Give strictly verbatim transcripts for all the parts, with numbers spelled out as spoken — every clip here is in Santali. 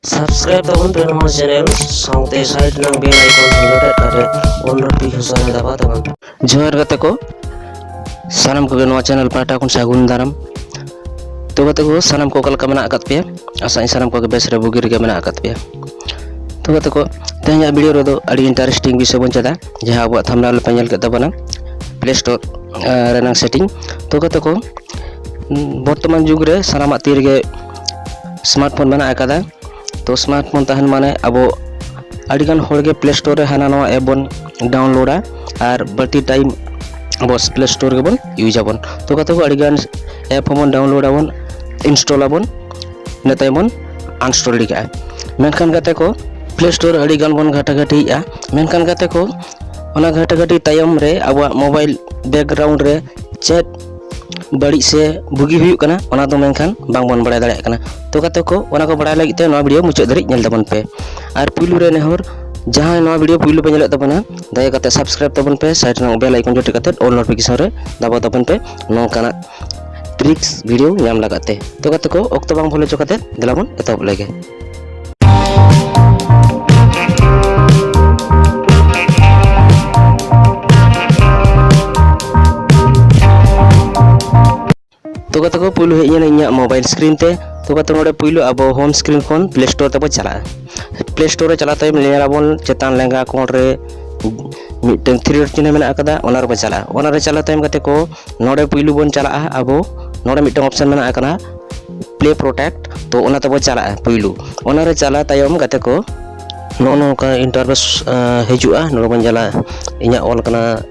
Subscribe ᱛᱟᱵᱚᱱ ᱯᱮ ᱱᱚᱣᱟ channel ᱥᱟᱶᱛᱮ side ᱨᱮᱱᱟᱜ bell icon ᱦᱚᱸ ᱡᱚᱴᱮᱫ ᱠᱟᱛᱮ all notification ᱨᱮ ᱫᱟᱵᱟᱣ ᱛᱟᱵᱚᱱ ᱯᱮ᱾ ᱡᱚᱦᱟᱨ ᱜᱟᱛᱮ ᱠᱚ, ᱥᱟᱱᱟᱢ ᱠᱚᱜᱮ ᱱᱚᱣᱟ channel ᱯᱟᱦᱴᱟ ᱠᱷᱚᱱ ᱥᱟᱹᱜᱩᱱ ᱫᱟᱨᱟᱢ᱾ ᱛᱚ ᱜᱟᱛᱮ ᱠᱚ, ᱥᱟᱱᱟᱢ ᱠᱚ ᱚᱠᱟ ᱞᱮᱠᱟ ᱢᱮᱱᱟᱜ ᱟᱠᱟᱫ ᱯᱮᱭᱟ? ᱟᱥᱟᱜ ᱟᱹᱧ ᱥᱟᱱᱟᱢ ᱠᱚᱜᱮ ᱵᱮᱥ ᱨᱮ ᱵᱩᱜᱤ ᱨᱮᱜᱮ ᱢᱮᱱᱟᱜ ᱟᱠᱟᱫ ᱯᱮᱭᱟ᱾ ᱛᱚ ᱜᱟᱛᱮ ᱠᱚ, ᱛᱮᱦᱮᱧᱟᱜ video ᱨᱮᱫᱚ ᱟᱹᱰᱤ interesting ᱵᱤᱥᱚᱭ ᱵᱚᱱ ᱪᱮᱫᱟ, ᱡᱟᱦᱟᱸ ᱟᱵᱚᱣᱟᱜ thumbnail ᱯᱮ ᱧᱮᱞ ᱠᱮᱫ ᱛᱟᱵᱚᱱᱟ, Play Store, ᱟᱸ, ᱨᱮᱱᱟᱝ setting᱾ ᱛᱚ ᱜᱟᱛᱮ ᱠᱚ, ᱵᱚᱨᱛᱚᱢᱟᱱ ᱡᱩᱜᱽ ᱨᱮ ᱥᱟᱱᱟᱢᱟᱜ ᱛᱤ ᱨᱮᱜᱮ smartphone ᱢᱮᱱᱟᱜ ᱟᱠᱟᱫᱟ᱾ ᱛᱚ smartphone ᱛᱟᱦᱮᱱ ᱢᱟᱱᱮ ᱟᱵᱚ ᱟᱹᱰᱤᱜᱟᱱ ᱦᱚᱲᱜᱮ Play Store ᱨᱮ ᱦᱟᱱᱟ ᱱᱚᱣᱟ app ᱵᱚᱱ downloadᱟ ᱟᱨ ᱵᱟᱹᱲᱛᱤ time ᱟᱵᱚ Play Store ᱜᱮᱵᱚᱱ use ᱟᱵᱚᱱ᱾ ᱛᱚ ᱜᱟᱛᱮ ᱠᱚ, ᱟᱹᱰᱤᱜᱟᱱ app ᱦᱚᱸᱵᱚᱱ download ᱟᱵᱚᱱ, install ᱟᱵᱚᱱ, ᱤᱱᱟᱹ ᱛᱟᱭᱚᱢ ᱵᱚᱱ uninstall ᱜᱤᱰᱤ ᱠᱟᱜᱼᱟ᱾ ᱢᱮᱱᱠᱷᱟᱱ ᱜᱟᱛᱮ ᱠᱚ, Play Store ᱟᱹᱰᱤᱜᱟᱱ ᱵᱚᱱ ᱜᱷᱟᱴᱟᱜᱷᱟᱴᱤᱭᱮᱫᱼᱟ᱾ ᱢᱮᱱᱠᱷᱟᱱ ᱜᱟᱛᱮ ᱠᱚ, ᱚᱱᱟ ᱜᱷᱟᱴᱟᱜᱷᱟᱴᱤ ᱛᱟᱭᱚᱢ ᱨᱮ ᱟᱵᱚᱣᱟᱜ mobile background ᱨᱮ ᱪᱮᱫ ᱵᱟᱹᱲᱤᱡ ᱥᱮ ᱵᱩᱜᱤ ᱦᱩᱭᱩᱜ ᱠᱟᱱᱟ, ᱚᱱᱟ ᱫᱚ ᱢᱮᱱᱠᱷᱟᱱ ᱵᱟᱝᱵᱚᱱ ᱵᱟᱲᱟᱭ ᱫᱟᱲᱮᱭᱟᱜ ᱠᱟᱱᱟ᱾ ᱛᱚ ᱜᱟᱛᱮ ᱠᱚ, ᱚᱱᱟ ᱠᱚ ᱵᱟᱲᱟᱭ ᱞᱟᱹᱜᱤᱫ ᱛᱮ ᱱᱚᱣᱟ video ᱢᱩᱪᱟᱹᱫ ᱫᱷᱟᱹᱨᱤᱡ ᱧᱮᱞ ᱛᱟᱵᱚᱱ ᱯᱮ᱾ ᱟᱨ ᱯᱩᱭᱞᱩ ᱨᱮ ᱱᱮᱦᱚᱨ, ᱡᱟᱦᱟᱸᱭ ᱱᱚᱣᱟ video ᱯᱩᱭᱞᱩ ᱯᱮ ᱧᱮᱞᱮᱫ ᱛᱟᱵᱚᱱᱟ, ᱫᱟᱭᱟ ᱠᱟᱛᱮ subscribe ᱛᱟᱵᱚᱱ ᱯᱮ, side ᱨᱮᱱᱟᱜ bell icon ᱡᱚᱴᱮᱫ ᱠᱟᱛᱮ all notification ᱨᱮ ᱫᱟᱵᱟᱣ ᱛᱟᱵᱚᱱ ᱯᱮ᱾ ᱱᱚᱝᱠᱟᱱᱟᱜ tricks video ᱧᱟᱢ ᱞᱟᱜᱟᱫ ᱛᱮ᱾ ᱛᱚ ᱜᱟᱛᱮ ᱠᱚ, ᱚᱠᱛᱚ ᱵᱟᱝ ᱵᱷᱩᱞ ᱦᱚᱪᱚ ᱠᱟᱛᱮ ᱫᱮᱞᱟ ᱵᱚᱱ ᱮᱛᱚᱦᱚᱵ ᱞᱮᱜᱮ᱾ ᱛᱚ ᱜᱟᱛᱮ ᱠᱚ, ᱯᱩᱭᱞᱩ ᱦᱮᱡ ᱮᱱᱟ ᱤᱧᱟᱹᱜ mobile screen ᱛᱮ᱾ ᱛᱚ ᱜᱟᱛᱮ, ᱱᱚᱰᱮ ᱯᱩᱭᱞᱩ ᱟᱵᱚ home screen ᱠᱷᱚᱱ Play Store ᱛᱮᱵᱚ ᱪᱟᱞᱟᱜᱼᱟ᱾ Play Store ᱨᱮ ᱪᱟᱞᱟᱣ ᱛᱟᱭᱚᱢ ᱧᱮᱞ ᱟᱵᱚᱱ ᱪᱮᱛᱟᱱ ᱞᱮᱸᱜᱟ ᱠᱚᱬ ᱨᱮ ᱢᱤᱫᱴᱟᱝ three dot ᱪᱤᱱᱦᱟᱹ ᱢᱮᱱᱟᱜ ᱟᱠᱟᱫᱟ, ᱚᱱᱟ ᱨᱮᱵᱚ ᱪᱟᱞᱟᱜᱼᱟ᱾ ᱚᱱᱟ ᱨᱮ ᱪᱟᱞᱟᱣ ᱛᱟᱭᱚᱢ ᱜᱟᱛᱮ ᱠᱚ, ᱱᱚᱰᱮ ᱯᱩᱭᱞᱩ ᱵᱚᱱ ᱪᱟᱞᱟᱜᱼᱟ ᱟᱵᱚ, ᱱᱚᱰᱮ ᱢᱤᱫᱴᱟᱝ option ᱢᱮᱱᱟᱜ ᱟᱠᱟᱫᱟ Play Protect, ᱛᱚ ᱚᱱᱟ ᱛᱮᱵᱚ ᱪᱟᱞᱟᱜᱼᱟ ᱯᱩᱭᱞᱩ᱾ ᱚᱱᱟ ᱨᱮ ᱪᱟᱞᱟᱣ ᱛᱟᱭᱚᱢ ᱜᱟᱛᱮ ᱠᱚ, ᱱᱚᱜᱼᱚ ᱱᱚᱝᱠᱟ interface, ᱟᱸ, ᱦᱤᱡᱩᱜᱼᱟ᱾ ᱱᱚᱰᱮ ᱵᱚᱱ ᱧᱮᱞᱟ ᱤᱧᱟᱹᱜ ᱚᱞ ᱠᱟᱱᱟ,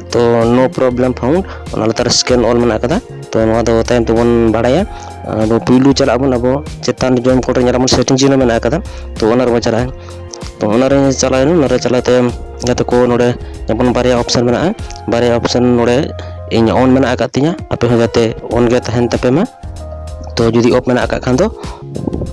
ᱛᱚ no problem found, ᱚᱱᱟ ᱞᱟᱛᱟᱨ ᱨᱮ scan all ᱢᱮᱱᱟᱜ ᱟᱠᱟᱫᱟ᱾ ᱛᱚ ᱱᱚᱣᱟ ᱫᱚ ᱛᱟᱭᱚᱢ ᱛᱮᱵᱚᱱ ᱵᱟᱲᱟᱭᱟ᱾ ᱟᱵᱚ ᱯᱩᱭᱞᱩ ᱪᱟᱞᱟᱜ ᱟᱵᱚᱱ, ᱟᱵᱚ ᱪᱮᱛᱟᱱ ᱡᱚᱡᱚᱢ ᱠᱚᱬ ᱨᱮ ᱧᱮᱞ ᱟᱵᱚᱱ setting ᱪᱤᱱᱦᱟᱹ ᱢᱮᱱᱟᱜ ᱟᱠᱟᱫᱟ, ᱛᱚ ᱚᱱᱟ ᱨᱮᱵᱚᱱ ᱪᱟᱞᱟᱜᱼᱟ᱾ ᱛᱚ ᱚᱱᱟ ᱨᱮ ᱪᱟᱞᱟᱣ ᱮᱱᱟ, ᱚᱱᱟ ᱨᱮ ᱪᱟᱞᱟᱣ ᱛᱟᱭᱚᱢ ᱜᱟᱛᱮ ᱠᱚ, ᱱᱚᱰᱮ ᱡᱮᱢᱚᱱ ᱵᱟᱨᱭᱟ option ᱢᱮᱱᱟᱜᱼᱟ, ᱵᱟᱨᱭᱟ option ᱱᱚᱰᱮ ᱤᱧ on ᱢᱮᱱᱟᱜ ᱟᱠᱟᱫ ᱛᱤᱧᱟᱹ, ᱟᱯᱮ ᱦᱚᱸ ᱡᱟᱛᱮ on ᱜᱮ ᱛᱟᱦᱮᱱ ᱛᱟᱯᱮ ᱢᱟ᱾ ᱛᱚ ᱡᱩᱫᱤ off ᱢᱮᱱᱟᱜ ᱟᱠᱟᱫ ᱠᱷᱟᱱ ᱫᱚ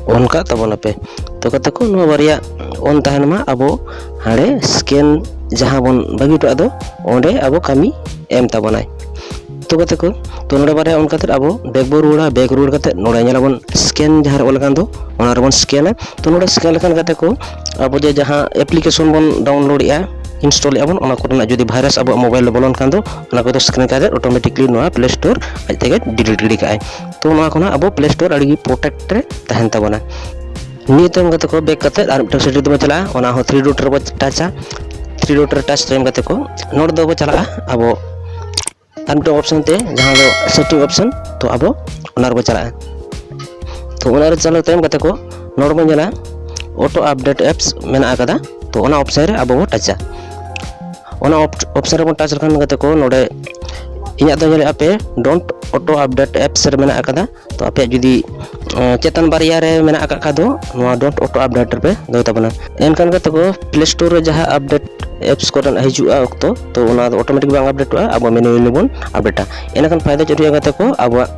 on ᱠᱟᱜ ᱛᱟᱵᱚᱱᱟᱯᱮ᱾ ᱛᱚ ᱜᱟᱛᱮ ᱠᱚ, ᱱᱚᱣᱟ ᱵᱟᱨᱭᱟ on ᱛᱟᱦᱮᱱ ᱢᱟ, ᱟᱵᱚ ᱦᱟᱸᱰᱮ scan ᱡᱟᱦᱟᱸ ᱵᱚᱱ ᱵᱟᱹᱜᱤ ᱦᱚᱴᱚᱣᱟᱜ ᱫᱚ, ᱚᱸᱰᱮ ᱟᱵᱚ ᱠᱟᱹᱢᱤ ᱮᱢ ᱛᱟᱵᱚᱱᱟᱭ᱾ ᱛᱚ ᱜᱟᱛᱮ ᱠᱚ, ᱛᱚ ᱱᱚᱰᱮ ᱵᱟᱨᱭᱟ ᱚᱱᱠᱟ ᱠᱟᱛᱮ ᱟᱵᱚ ᱵᱮᱠ ᱵᱚ ᱨᱩᱣᱟᱹᱲᱟ᱾ ᱵᱮᱠ ᱨᱩᱣᱟᱹᱲ ᱠᱟᱛᱮ ᱱᱚᱰᱮ ᱧᱮᱞᱟᱵᱚᱱ ᱥᱠᱮᱱ, ᱡᱟᱦᱟᱸ ᱨᱮ ᱚᱞ ᱟᱠᱟᱱ ᱫᱚ, ᱚᱱᱟ ᱨᱮᱵᱚᱱ ᱥᱠᱮᱱᱟ᱾ ᱛᱚ ᱱᱚᱰᱮ ᱥᱠᱮᱱ ᱞᱮᱠᱷᱟᱱ ᱜᱟᱛᱮ ᱠᱚ, ᱟᱵᱚ ᱡᱮ ᱡᱟᱦᱟᱸ ᱮᱯᱞᱤᱠᱮᱥᱚᱱ ᱵᱚᱱ ᱰᱟᱣᱩᱱᱞᱳᱰ ᱮᱜᱼᱟ, ᱤᱱᱥᱴᱚᱞ ᱮᱜᱼᱟ ᱵᱚᱱ, ᱚᱱᱟ ᱠᱚᱨᱮᱱᱟᱜ ᱡᱩᱫᱤ ᱵᱷᱟᱭᱨᱟᱥ ᱟᱵᱚᱣᱟᱜ ᱢᱳᱵᱟᱭᱤᱞ ᱨᱮ ᱵᱚᱞᱚᱱ ᱠᱷᱟᱱ ᱫᱚ, ᱚᱱᱟ ᱠᱚᱫᱚ ᱥᱠᱨᱤᱱ ᱠᱟᱛᱮ ᱚᱴᱳᱢᱮᱴᱤᱠᱞᱤ ᱱᱚᱣᱟ ᱯᱞᱮ ᱥᱴᱳᱨ ᱟᱡ ᱛᱮᱜᱮ ᱰᱤᱞᱤᱴ ᱜᱤᱰᱤ ᱠᱟᱜᱼᱟᱭ᱾ ᱛᱚ ᱱᱚᱣᱟ ᱠᱷᱚᱱᱟᱜ ᱟᱵᱚ ᱯᱞᱮ ᱥᱴᱳᱨ ᱟᱹᱰᱤ ᱯᱨᱚᱴᱮᱠᱴ ᱨᱮ ᱛᱟᱦᱮᱱ ᱛᱟᱵᱚᱱᱟ᱾ ᱱᱤᱭᱟᱹ ᱛᱟᱭᱚᱢ ᱜᱟᱛᱮ ᱠᱚ, ᱵᱮᱠ ᱠᱟᱛᱮ ᱟᱨ ᱢᱤᱫᱴᱟᱝ ᱥᱮᱴᱤᱝ ᱛᱮᱵᱚᱱ ᱪᱟᱞᱟᱜᱼᱟ, ᱚᱱᱟ ᱦᱚᱸ ᱛᱷᱨᱤ ᱰᱚᱴ ᱨᱮᱵᱚ ᱴᱟᱪᱟ᱾ ᱛᱷᱨᱤ ᱰᱚᱴ ᱨᱮ ᱴᱟᱪ ᱛᱟᱭᱚᱢ ᱜᱟᱛᱮ ᱠᱚ, ᱱᱚᱰᱮ ᱫᱚᱵᱚ ᱪᱟᱞᱟᱜᱼᱟ ᱟᱵᱚ ᱟᱨ ᱢᱤᱫᱴᱟᱝ ᱚᱯᱥᱮᱱ ᱛᱮ, ᱡᱟᱦᱟᱸ ᱫᱚ ᱥᱮᱴᱤᱝ ᱚᱯᱥᱮᱱ᱾ ᱛᱚ ᱟᱵᱚ ᱚᱱᱟ ᱨᱮᱵᱚ ᱪᱟᱞᱟᱜᱼᱟ᱾ ᱛᱚ ᱚᱱᱟ ᱨᱮ ᱪᱟᱞᱟᱣ ᱛᱟᱭᱚᱢ ᱜᱟᱛᱮ ᱠᱚ, ᱱᱚᱰᱮ ᱵᱚᱱ ᱧᱮᱞᱟ ᱚᱴᱳ ᱟᱯᱰᱮᱴ ᱮᱯᱥ ᱢᱮᱱᱟᱜ ᱟᱠᱟᱫᱟ᱾ ᱛᱚ ᱚᱱᱟ ᱚᱯᱥᱮᱱ ᱨᱮ ᱟᱵᱚ ᱵᱚ ᱴᱟᱪᱟ᱾ ᱚᱱᱟ ᱚᱯᱥᱮᱱ ᱨᱮᱵᱚᱱ ᱴᱟᱪ ᱞᱮᱠᱷᱟᱱ ᱜᱟᱛᱮ ᱠᱚ, ᱱᱚᱰᱮ ᱤᱧᱟᱹᱜ ᱫᱚ ᱧᱮᱞᱮᱫᱼᱟ ᱯᱮ, ᱰᱳᱱᱴ ᱚᱴᱳ ᱟᱯᱰᱮᱴ ᱮᱯᱥ ᱨᱮ ᱢᱮᱱᱟᱜ ᱟᱠᱟᱫᱟ᱾ ᱛᱚ ᱟᱯᱮᱭᱟᱜ ᱡᱩᱫᱤ, ᱮᱸ, ᱪᱮᱛᱟᱱ ᱵᱟᱨᱭᱟ ᱨᱮ ᱢᱮᱱᱟᱜ ᱟᱠᱟᱫ ᱠᱷᱟᱱ ᱫᱚ, ᱱᱚᱣᱟ ᱰᱳᱱᱴ ᱚᱴᱳ ᱟᱯᱰᱮᱴ ᱨᱮᱯᱮ ᱫᱚᱦᱚᱭ ᱛᱟᱵᱚᱱᱟ᱾ ᱮᱱᱠᱷᱟᱱ ᱜᱟᱛᱮ ᱠᱚ, ᱯᱞᱮ ᱥᱴᱳᱨ ᱨᱮ ᱡᱟᱦᱟᱸ ᱟᱯᱰᱮᱴ ᱮᱯᱥ ᱠᱚᱨᱮᱱᱟᱜ ᱦᱤᱡᱩᱜᱼᱟ ᱚᱠᱛᱚ, ᱛᱚ ᱚᱱᱟ ᱫᱚ ᱚᱴᱳᱢᱮᱴᱤᱠ ᱵᱟᱝ ᱟᱯᱰᱮᱴᱚᱜᱼᱟ, ᱟᱵᱚ ᱢᱮᱱᱩᱣᱟᱞᱤ ᱵᱚᱱ ᱟᱯᱰᱮᱴᱟ᱾ ᱮᱱᱠᱷᱟᱱ ᱯᱷᱟᱭᱫᱟ ᱪᱮᱫ ᱦᱩᱭᱩᱜᱼᱟ ᱜᱟᱛᱮ ᱠᱚ? ᱟᱵᱚᱣᱟᱜ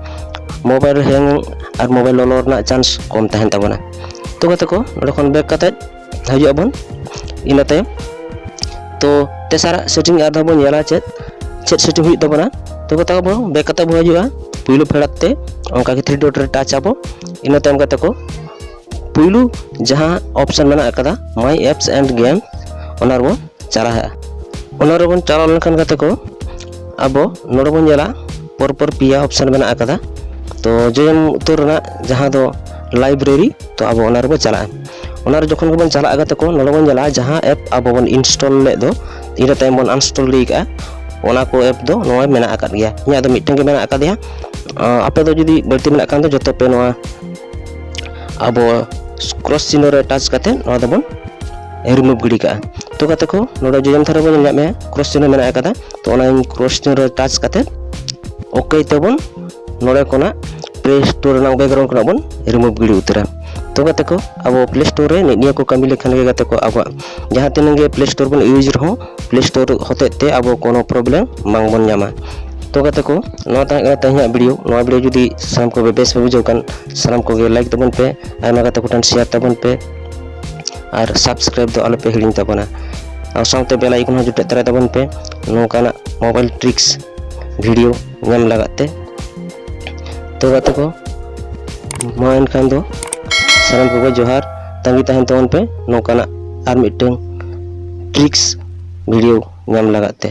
ᱢᱳᱵᱟᱭᱤᱞ ᱦᱮᱝ ᱟᱨ ᱢᱳᱵᱟᱭᱤᱞ ᱞᱚᱞᱚ ᱨᱮᱱᱟᱜ ᱪᱟᱱᱥ ᱠᱚᱢ ᱛᱟᱦᱮᱱ ᱛᱟᱵᱚᱱᱟ᱾ ᱛᱚ ᱜᱟᱛᱮ ᱠᱚ, ᱱᱚᱰᱮ ᱠᱷᱚᱱ ᱵᱮᱠ ᱠᱟᱛᱮ ᱦᱤᱡᱩᱜ ᱟᱵᱚᱱ᱾ ᱤᱱᱟᱹ ᱛᱟᱭᱚᱢ ᱛᱚ ᱛᱮᱥᱟᱨᱟᱜ ᱥᱮᱴᱤᱝ ᱟᱨᱦᱚᱸ ᱵᱚᱱ ᱧᱮᱞᱟ ᱪᱮᱫ, ᱪᱮᱫ ᱥᱮᱴᱤᱝ ᱦᱩᱭᱩᱜ ᱛᱟᱵᱚᱱᱟ᱾ ᱛᱚ ᱜᱟᱛᱮ ᱠᱚ, ᱵᱮᱠ ᱠᱟᱛᱮ ᱵᱚᱱ ᱦᱤᱡᱩᱜᱼᱟ ᱯᱩᱭᱞᱩ ᱯᱷᱮᱰᱟᱛ ᱛᱮ, ᱚᱱᱠᱟ ᱜᱮ ᱛᱷᱨᱤ ᱰᱚᱴ ᱨᱮ ᱴᱟᱪ ᱟᱵᱚ᱾ ᱤᱱᱟᱹ ᱛᱟᱭᱚᱢ ᱜᱟᱛᱮ ᱠᱚ, ᱯᱩᱭᱞᱩ ᱡᱟᱦᱟᱸ ᱚᱯᱥᱮᱱ ᱢᱮᱱᱟᱜ ᱟᱠᱟᱫᱟ, ᱢᱟᱭ ᱮᱯᱥ ᱮᱱᱰ ᱜᱮᱢ, ᱚᱱᱟ ᱨᱮᱵᱚᱱ ᱪᱟᱞᱟᱜᱼᱟ᱾ ᱚᱱᱟ ᱨᱮᱵᱚᱱ ᱪᱟᱞᱟᱣ ᱞᱮᱱᱠᱷᱟᱱ ᱜᱟᱛᱮ ᱠᱚ, ᱟᱵᱚ ᱱᱚᱰᱮ ᱵᱚᱱ ᱧᱮᱞᱟ ᱯᱚᱨᱯᱚᱨ ᱯᱮᱭᱟ ᱚᱯᱥᱮᱱ ᱢᱮᱱᱟᱜ ᱟᱠᱟᱫᱟ᱾ ᱛᱚ ᱡᱚᱭᱚᱱ ᱩᱛᱟᱹᱨ ᱨᱮᱱᱟᱜ ᱡᱟᱦᱟᱸ ᱫᱚ ᱞᱟᱭᱵᱨᱮᱨᱤ, ᱛᱚ ᱟᱵᱚ ᱚᱱᱟ ᱨᱮᱵᱚᱱ ᱪᱟᱞᱟᱜᱼᱟ᱾ ᱚᱱᱟ ᱨᱮ ᱡᱚᱠᱷᱚᱱ ᱜᱮᱵᱚᱱ ᱪᱟᱞᱟᱜᱼᱟ ᱜᱟᱛᱮ ᱠᱚ, ᱱᱚᱰᱮ ᱵᱚᱱ ᱧᱮᱞᱟ ᱡᱟᱦᱟᱸ ᱮᱯ ᱟᱵᱚ ᱵᱚᱱ ᱤᱱᱥᱴᱚᱞ ᱞᱮᱫ ᱫᱚ, ᱤᱱᱟᱹ ᱛᱟᱭᱚᱢ ᱵᱚᱱ ᱟᱱᱥᱴᱚᱞ ᱜᱤᱰᱤ ᱠᱟᱜᱼᱟ, ᱚᱱᱟ ᱠᱚ ᱮᱯ ᱫᱚ ᱱᱚᱣᱟ ᱢᱮᱱᱟᱜ ᱟᱠᱟᱫ ᱜᱮᱭᱟ᱾ ᱤᱧᱟᱹᱜ ᱫᱚ ᱢᱤᱫᱴᱮᱱ ᱜᱮ ᱢᱮᱱᱟᱜ ᱟᱠᱟᱫᱮᱭᱟ᱾ ᱟᱸ, ᱟᱯᱮ ᱫᱚ ᱡᱩᱫᱤ ᱵᱟᱹᱲᱛᱤ ᱢᱮᱱᱟᱜ ᱠᱷᱟᱱ ᱫᱚ ᱡᱚᱛᱚ ᱯᱮ ᱱᱚᱣᱟ ᱟᱵᱚ ᱠᱨᱚᱥ ᱪᱤᱱᱦᱟᱹ ᱨᱮ ᱴᱟᱪ ᱠᱟᱛᱮ ᱱᱚᱣᱟ ᱫᱚᱵᱚᱱ ᱨᱤᱢᱩᱵᱷ ᱜᱤᱰᱤ ᱠᱟᱜᱼᱟ᱾ ᱛᱚ ᱜᱟᱛᱮ ᱠᱚ, ᱱᱚᱰᱮ ᱡᱚᱡᱚᱢ ᱫᱷᱟᱨᱮ ᱵᱚᱱ ᱧᱮᱞ ᱧᱟᱢᱮᱫᱼᱟ ᱠᱨᱚᱥ ᱪᱤᱱᱦᱟᱹ ᱢᱮᱱᱟᱜ ᱟᱠᱟᱫᱟ᱾ ᱛᱚ ᱚᱱᱟ ᱠᱨᱚᱥ ᱪᱤᱱᱦᱟᱹ ᱨᱮ ᱴᱟᱪ ᱠᱟᱛᱮ ᱳᱠᱮ ᱛᱮᱵᱚᱱ ᱱᱚᱰᱮ ᱠᱷᱚᱱᱟᱜ ᱯᱞᱮ ᱥᱴᱳᱨ ᱨᱮᱱᱟᱜ ᱵᱮᱠᱜᱨᱟᱣᱩᱱᱰ ᱠᱷᱚᱱᱟᱜ ᱵᱚᱱ ᱨᱤᱢᱩᱵᱷ ᱜᱤᱰᱤ ᱩᱛᱟᱹᱨᱟ᱾ ᱛᱚ ᱜᱟᱛᱮ ᱠᱚ, ᱟᱵᱚ ᱯᱞᱮ ᱥᱴᱳᱨ ᱨᱮ ᱱᱤᱭᱟᱹ ᱠᱚ ᱠᱟᱹᱢᱤ ᱞᱮᱠᱷᱟᱱ ᱜᱮ ᱜᱟᱛᱮ ᱠᱚ, ᱟᱵᱚᱣᱟᱜ ᱡᱟᱦᱟᱸ ᱛᱤᱱᱟᱹᱜ ᱜᱮ ᱯᱞᱮ ᱥᱴᱳᱨ ᱵᱚᱱ ᱤᱭᱩᱡᱽ ᱨᱮᱦᱚᱸ, ᱯᱞᱮ ᱥᱴᱳᱨ ᱦᱚᱛᱮᱡ ᱛᱮ ᱟᱵᱚ ᱠᱳᱱᱳ ᱯᱨᱚᱵᱞᱮᱢ ᱵᱟᱝ ᱵᱚᱱ ᱧᱟᱢᱟ᱾ ᱛᱚ ᱜᱟᱛᱮ ᱠᱚ, ᱱᱚᱣᱟ ᱛᱟᱦᱮᱸ ᱠᱟᱱᱟ ᱛᱮᱦᱮᱧᱟᱜ ᱵᱷᱤᱰᱤᱭᱳ᱾ ᱱᱚᱣᱟ ᱵᱷᱤᱰᱤᱭᱳ ᱡᱩᱫᱤ ᱥᱟᱱᱟᱢ ᱠᱚᱜᱮ ᱵᱮᱥ ᱯᱮ ᱵᱩᱡᱷᱟᱹᱣ ᱠᱷᱟᱱ, ᱥᱟᱱᱟᱢ ᱠᱚᱜᱮ ᱞᱟᱭᱤᱠ ᱛᱟᱵᱚᱱ ᱯᱮ, ᱟᱭᱢᱟ ᱜᱟᱛᱮ ᱠᱚᱴᱷᱮᱱ ᱥᱮᱭᱟᱨ ᱛᱟᱵᱚᱱ ᱯᱮ, ᱟᱨ ᱥᱟᱵᱥᱠᱨᱟᱭᱤᱵ ᱫᱚ ᱟᱞᱚᱯᱮ ᱦᱤᱲᱤᱧ ᱛᱟᱵᱚᱱᱟ᱾ ᱟᱨ ᱥᱟᱶᱛᱮ ᱵᱮᱞ ᱟᱭᱠᱚᱱ ᱦᱚᱸ ᱡᱚᱴᱮᱫ ᱛᱚᱨᱟᱭ ᱛᱟᱵᱚᱱ ᱯᱮ, ᱱᱚᱝᱠᱟᱱᱟᱜ ᱢᱳᱵᱟᱭᱤᱞ ᱴᱨᱤᱠᱥ ᱵᱷᱤᱰᱤᱭᱳ ᱧᱟᱢ ᱞᱟᱜᱟᱫ ᱛᱮ᱾ ᱛᱚ ᱜᱟᱛᱮ ᱠᱚ, ᱢᱟ ᱮᱱᱠᱷᱟᱱ ᱫᱚ ᱥᱟᱱᱟᱢ ᱠᱚᱜᱮ ᱡᱚᱦᱟᱨ᱾ ᱛᱟᱺᱜᱤ ᱛᱟᱦᱮᱱ ᱛᱟᱵᱚᱱ ᱯᱮ ᱱᱚᱝᱠᱟᱱᱟᱜ ᱟᱨ ᱢᱤᱫᱴᱟᱝ ᱴᱨᱤᱠᱥ ᱵᱷᱤᱰᱤᱭᱳ ᱧᱟᱢ ᱞᱟᱜᱟᱫ ᱛᱮ᱾